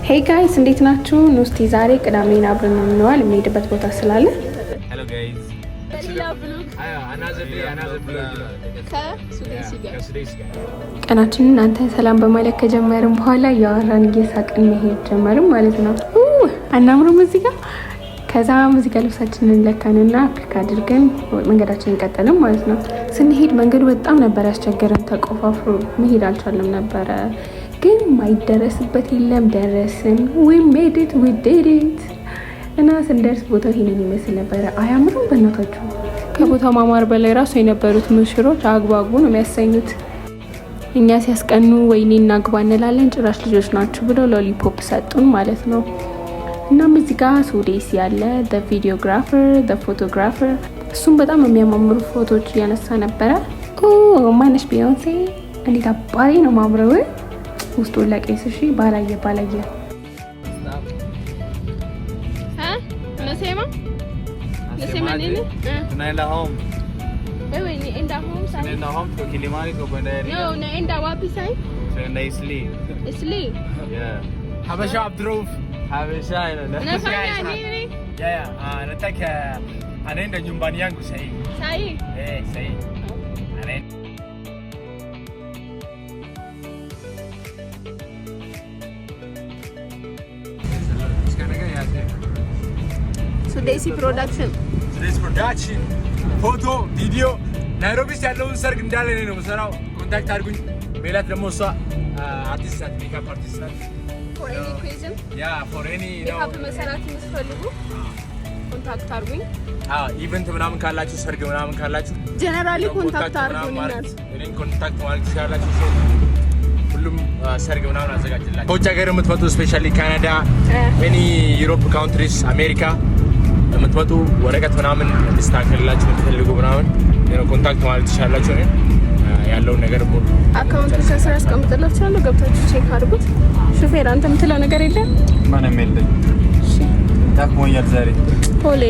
Hey guys፣ እንዴት ናችሁ? ኑስቲ ዛሬ ቅዳሜን አብረን እንዋል፣ የምንሄድበት ቦታ ስላለ። Hello guys. በሌላ vlog። Another day, another vlog. ከሱዴሲ ጋር። ከሱዴሲ ጋር። ቀናችንን እናንተ ሰላም በማለት ከጀመርን በኋላ እያወራን እየሳቅን መሄድ ጀመርን ማለት ነው። አናምሩም እዚህ ጋር? ከዛ ሙዚቃ ልብሳችንን ለካንና pick አድርገን መንገዳችንን ቀጠልን ማለት ነው። ስንሄድ መንገዱ በጣም ነበር ያስቸገረን፣ ተቆፋፍሮ መሄድ አልቻለም ነበረ። ግን ማይደረስበት የለም፣ ደረስን። We made it, we did it። እና ስንደርስ ቦታው ይሄንን ይመስል ነበረ። አያምሩም? በእናታችሁ፣ ከቦታው ማማር በላይ ራሱ የነበሩት ሙሽሮች አግባቡ ነው የሚያሰኙት። እኛ ሲያስቀኑ ወይኔ እናግባ እንላለን፣ ጭራሽ ልጆች ናችሁ ብለው lollipop ሰጡን ማለት ነው። እናም እዚህ ጋር ሱዴሲ ያለ videographer፣ photographer፣ እሱም በጣም የሚያማምሩ ፎቶዎች እያነሳ ነበረ። ማነሽ ቢዮንሴ፣ እንዴት አባቴ ነው ማምረው! ውስጡ ለቄስ እሺ፣ ባላየ ባላየ። Unasema? Unasema nini? Tunaenda home. Wewe nienda home sasa? Tunaenda home, tuko Kilimani, tuko kwenda area. No, unaenda wapi sasa? Tunaenda Eastleigh. Eastleigh. Yeah. ሀበሻ አብድረውፍ። ሀበሻ ነው። Unafanya nini? Yeah, nataka anaenda nyumbani yangu sahii. Sahi? Eh, sahii. Anaenda. ሱዴሲ production። ሱዴሲ production፣ ፎቶ፣ ቪዲዮ፣ ናይሮቢ ውስጥ ያለውን ሰርግ እንዳለ እኔ ነው የምሰራው። Contact አድርጉኝ። ሜላት ደግሞ እሷ አርቲስት ናት፣ makeup artist ናት። For any question. Yeah, for any ነው። ሜካፕ መሰራት የምትፈልጉ contact አድርጉኝ። Event ምናምን ካላችሁ፣ ሰርግ ምናምን ካላችሁ Generally contact አድርጉኝ። እኔን contact ማድረግ ትችላላችሁ። ሰው ሁሉም ሰርግ ምናምን አዘጋጅላችሁ። ከውጭ ሀገር የምትመጡ፣ especially ካናዳ፣ any Europe countries፣ አሜሪካ የምትመጡ፣ ወረቀት ምናምን እንዲስተካከልላችሁ የምትፈልጉ ምናምን contact ማድረግ ትችላላችሁ። እኔን ያለውን ነገር ሙሉ Account ኡ ከስር አስቀምጥላችኋለሁ፣ ገብታችሁ check አድርጉት። ሹፌር፣ አንተ የምትለው ነገር የለም? ምንም የለኝ። ደክሞኛል ዛሬ። ፖሌ።